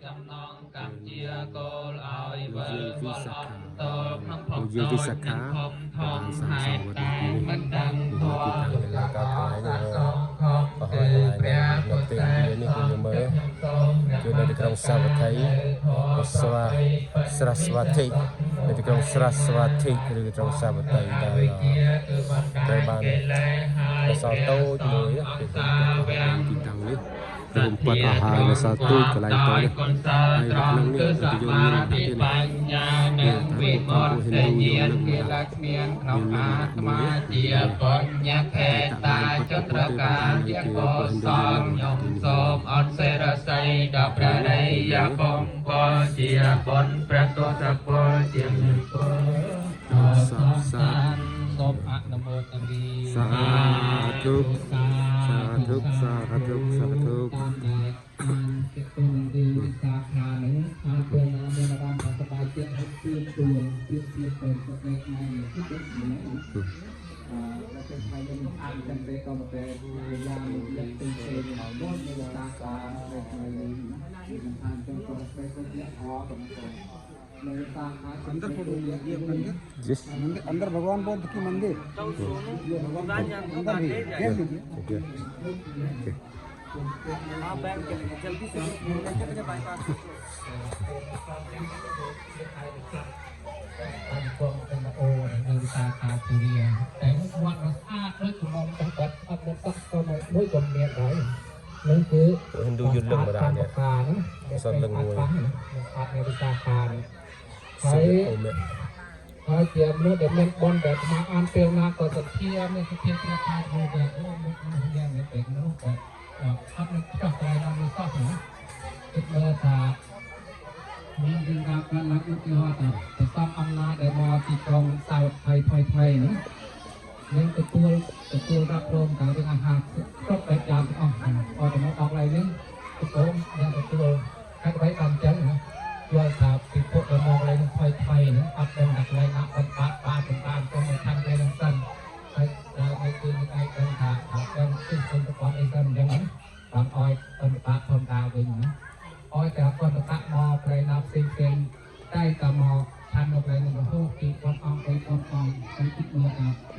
ចំណងកម្មជាគោលឲ្យវិល លោកយាយ វល់ វិសាខា អត់តលក្នុងភព លោកយាយ តូច វិសាខា និងធំធ បា ំ នសាង ហេ សង់វត្ត តុតែ នេះ មិនដឹង នេះ ធម ទីតាំង ៌ នៃការកន្លែងនេះ សង្ឃំ ក៏ គឺ ហើ ព្រះ យកន្លែងនៅ ពុទ្ធ ប្រទេសឥណ្ឌានេះគឺយើងមើល សូមព្រះ គឺនៅទីក្រុងសាវត្ថីស្វាស្រះស្វាធិនៅទីក្រុងស្រះស្វាធិឬទីក្រុងសាវត្ថីដែល វិជ្ជាគឺបណ្ដា ត្រូវបាន កិលេសហើយ នៅសល់តូចមួយ អង្គ គឺ សាវៈ ទីតាំងនេះរំប៉ាត់អស់ហើយនៅសល់ទូចកន្លែងតូចនេះ កុសល ហើយ ត្រ នៅក្នុង ង់ នេះ គឺស ទៅយក មា លឹង ធិ ទៀត បញ្ញា នេះ និង តាម វិ ពួក មុត ហិណ្ឌូ តិញា យកលឹង ណកិ មក លគ្មានក្នុង មាន អា លឹង ត្មាជាបញ្ញខេតាចត្រកាជាកុសលខ្ញុំសូមអត់សេរស័យដល់ព្រះរិយបំពលជាបុណ្យព្រះទសពលជាមង្គល ដល់សពសាធ សូមអនុមោទនា សាធុសាធុសាធុសាធុ តាមដែលអានទាក់ទងនឹងរឿងវិសាខាហ្នឹងអានពេលណាមានអារម្មណ៍ថាសប្បាយចិត្តហើយទៀមទួនទៀមទៀមទៅទៅថ្ងៃនេះគឺដូចនេះអឺដល់ពេលថ្ងៃនេះអានចឹងទេក៏មកតែយ៉ាងយកផ្សេងផ្សេងមកដូចនៅវិសាខាថ្ងៃនេះអានចឹងក៏ទៅទៅជាអតំទៅនៅវិសាខា अंदर फोटो ये मंदिर Yes. मंदिर अंदर भगवान बुद्ध की मंदिर ये भगवान बुद्ध अंदर भी है देख लीजिए। Okay. Okay. បានគង់ទៅមកអូនៅវិសាខាគិរីតែវត្តនោះស្អាតដូចកំមុំទៅបាត់អត់មានសក់ក៏មួយក៏មានដែរនឹងគឺ ពួកហិណ្ឌូយន្តលឹងមកដែរនេះសត្វលឹងមួយ អត់នៅវិសាខានេះ សូ ហើយ មអូមេ ហើយជាមនុស្សដែលមានបុណ្យដែលអាអានពេលណាក៏សទ្ធាមានសទ្ធាជ្រះថ្លាធ្វើតែអូមកយ៉ាងនេះពេលនោះក៏អត់នឹងចោះតែណាមួយសោះណាគិតមើលថាមានរឿងរ៉ាវកើតឡើងឧទាហរណ៍ថាប្រសពអំណាចដែលមកទីក្រុងសាវត្ថីថ្មីថ្មីនោះនឹងទទួលទទួលរ៉ាប់រងទាំងរឿងអាហារគ្រប់បែបយ៉ាងទាំងអស់អត់ទៅមកអอกឡើយនេះទទួលយ៉ាងទទួលហេតុអ្វីបានចឹងណាយល់ថាពីពួកដែលមកឡើយនឹងថ្មីថ្មីហ្នឹងអត់ដឹងថាកន្លែងណាបានបាត់បានបានទៅមកខាងគេហ្នឹងសិនហើយដល់នៅគឺនឹងឯងដឹងថាថាដឹងគឺគុណប្រព័ន្ធអីសិនអញ្ចឹងណាបានអោយបន្តបាក់ធម្មតាវិញណា អោយតែគាត់ទៅដាក់មកប្រៃណាផ្សេងផ្សេងតែតែមកឆាន់នៅកន្លែងនឹងរហូតពី1000អង្គ3000អង្គហើយគិតមើលថា